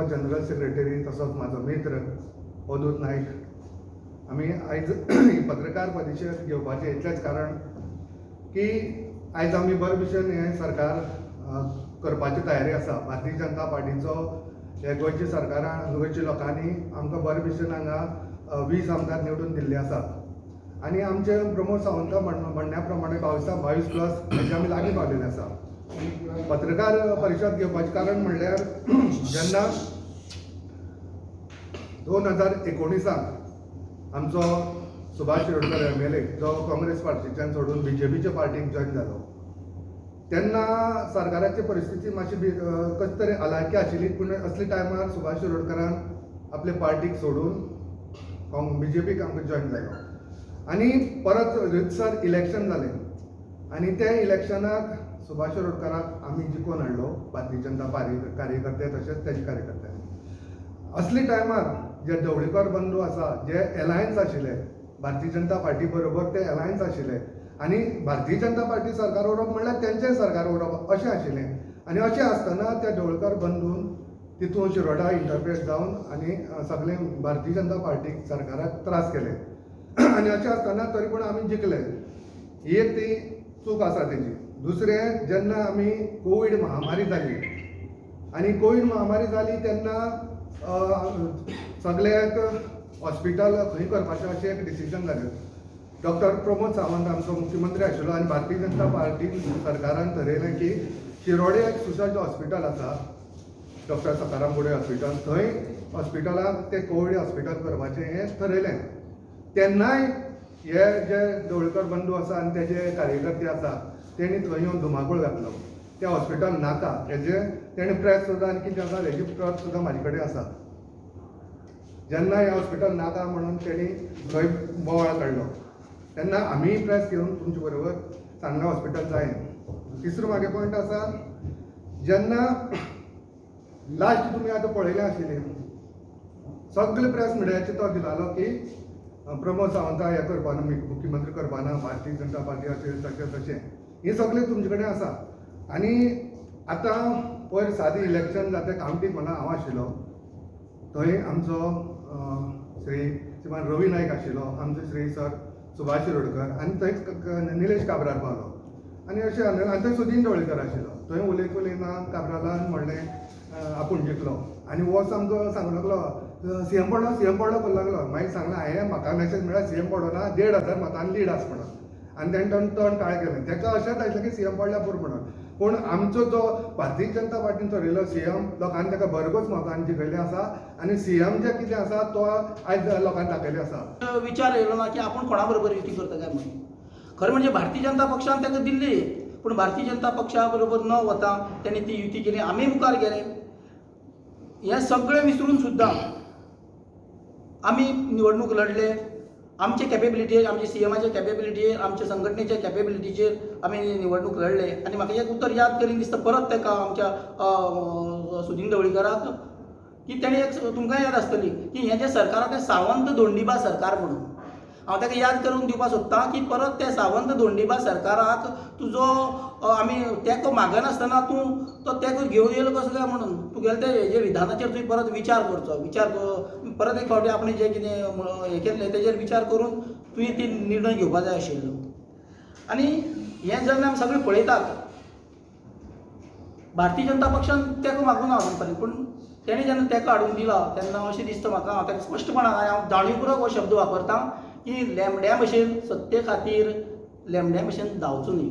संघटनेचो general secretary तसोच म्हाजो मित्र अवधूत नायक. आमी आयज ही पत्रकार परिशद घेवपाचें इतलेंच कारण की आयज आमी बरे भशेन हें सरकार करपाची तयारी आसा. भारतीय जनता पार्टीचो हे गोंयच्या सरकारान, गोंयच्या लोकांनी आमकां बरे भशेन हांगा 20 आमदार निवडून दिल्ले आसा आनी आमचे प्रमोद सावंता म्हणण्या प्रमाणे 22 प्लस हेजे आमी लागीं पावलेले आसा. पत्रकार परिशद घेवपाचें कारण म्हणल्यार, जेन्ना 2019 आमचो सुभाष शिरोडकर एमएलए जो काँग्रेस पार्टीच्यान सोडून बीजेपीच्या पार्टीक जॉयन जालो, तेन्ना सरकाराची परिस्थिती मातशी कशी तरी हलाखी आशिल्ली. पूण असल्या टायमार सुभाष शिरोडकरान आपले पार्टीक सोडून बीजेपीक आमकां जॉयन जालो आनी परत रितसर इलेक्शन जालें आनी त्या इलेक्शनाक सुभाष शिरोडकराक आमी जिखोवन हाडलो, भारतीय जनता पार्टी कार्यकर्ते तशेंच तेजे कार्यकर्त्यांनी. असले टायमार जे ढवळीकर बंधू आसा, जे एलायन्स आशिल्ले भारतीय जनता पार्टी बरोबर, ते एलायन्स आशिल्ले आनी भारतीय जनता पार्टी सरकार उरप म्हणल्यार तेंचें सरकार उरप अशें आशिल्लें. आनी अशें आसतना त्या ढवळकर बंधून तितून शिरोडा इंटरफेस जावन आनी सगळे भारतीय जनता पार्टीक सरकाराक त्रास केले आनी अशें आसतना तरी पूण आमी जिखले. ही एक ती चूक आसा तेजी. दुसरें, जेन्ना आमी कोवीड महामारी जाली आनी कोवीड महामारी जाली तेन्ना सगळ्याक हॉस्पिटल खंय करपाचें अशें एक डिसिजन जालें. डॉक्टर प्रमोद सावंत आमचो मुख्यमंत्री आशिल्लो आनी भारतीय जनता पार्टी सरकारान थरयलें की शिरोडे एक सुसज्ज हॉस्पिटल आसा, डॉक्टर सकाराम बोडे हॉस्पिटल, थंय हॉस्पिटलाक ते कोवीड हॉस्पिटल करपाचें हें थरयलें. तेन्नाय हे जे ढवळीकर बंधू आसा आनी तेजे कार्यकर्ते आसा, तेणी थंय येवन धुमाकूळ घातलो, तें हॉस्पिटल नाका. हेजे तेणी प्रेस सुद्दां आनी कितें आसा, हेजी प्रत सुद्दां म्हाजे कडेन आसा. जेन्ना हें हॉस्पिटल नाका म्हणून तेणी थंय बोवाळ काडलो, तेन्ना आमीय प्रेस घेवन तुमचे बरोबर सांगलें, हॉस्पिटल जाय. तिसरो म्हागे पॉयंट आसा, जेन्ना लास्ट तुमी आतां पळयलें आशिल्लें, सगळे प्रेस मिडियाचे तो दितालो की प्रमोद सावंता हें करपाना, मुख्यमंत्री करपाना, भारतीय जनता पार्टी अशें तशें तशें, हें सगळें तुमचे कडेन आसा. आनी आतां पयर सादी इलेक्शन जाता कावंटीक म्हणा हांव आशिल्लो, थंय आमचो श्री श्रीमान रवी नायक आशिल्लो, आमचो श्री सर सुभाष शिरोडकर आनी थंय निलेश काब्राल पावलो आनी अशें आनी थंय सुदीन ढवळीकर आशिल्लो. थंय उलयत उलयतना काब्रालान म्हणलें, आपूण जिखलो आनी हो सामको सांगूंक लागलो, सीएम पडलो, सीएम पडलो करूंक लागलो. मागीर सांगलें हांवें, म्हाका मॅसेज मेळ्ळा, सीएम पडो ना, 1500 मतान लीड आसा म्हणून. आनी तेणें तोंड तोंड काळें केलें. तेका अशेंच आशिल्लें की सीएम पडल्या पुरो म्हणून. पूण आमचो जो भारतीय जनता पार्टीन थरयलो सीएम, लोकांनी ताका भरघोस मतान जिखयलें आसा आनी सीएम जें कितें आसा तो आयज लोकांक दाखयलें आसा. विचार येयलो ना की आपूण कोणा बरोबर युती करता काय म्हणून. खरें म्हणजे भारतीय जनता पक्षान ताका दिल्ली, पूण भारतीय जनता पक्षा बरोबर न वता तेणी ती युती केली, आमी मुखार गेले. हें सगळें विसरून सुद्दां आमी निवडणूक लढले. आमचे कॅपेबिलिटीचेर, आमच्या सीएमाच्या कॅपेबिलिटीचेर, आमच्या संघटनेच्या कॅपेबिलिटीचेर आमी निवडणूक लढले. आनी म्हाका एक उतर याद करीन दिसता परत ताका, आमच्या सुदीन ढवळीकराक, की तेणें एक तुमकां याद आसतली की हें जें सरकार आहा तें सावंत धोंडीबा सरकार म्हणून. हांव ताका याद करून दिवपाक सोदतां की परत त्या सावंत धोंडीबा सरकाराक तुजो आमी तेंको मागनासतना तूं तो तेंको घेवन येयलो कसो काय म्हणून. तुगेले ते हेजे विधानाचेर तुवें परत विचार करचो, विचार परत एक फावटी आपणें जें कितें हें केल्लें तेजेर विचार करून तुवें ती निर्णय घेवपा जाय आशिल्लो. आनी हें जेन्ना आमी सगळें पळयतात, भारतीय जनता पक्षान तेंको मागूंक ना अजून पर्यंत, पूण तेणी जेन्ना तेंको हाडून दिला तेन्ना अशें दिसता म्हाका, हांव ताका स्पश्टपणान आनी हांव जाणीवपुर्वक हो शब्द वापरता की लेमड्या भशेन सत्ते खातीर लेमड्या भशेन धांवचो न्ही.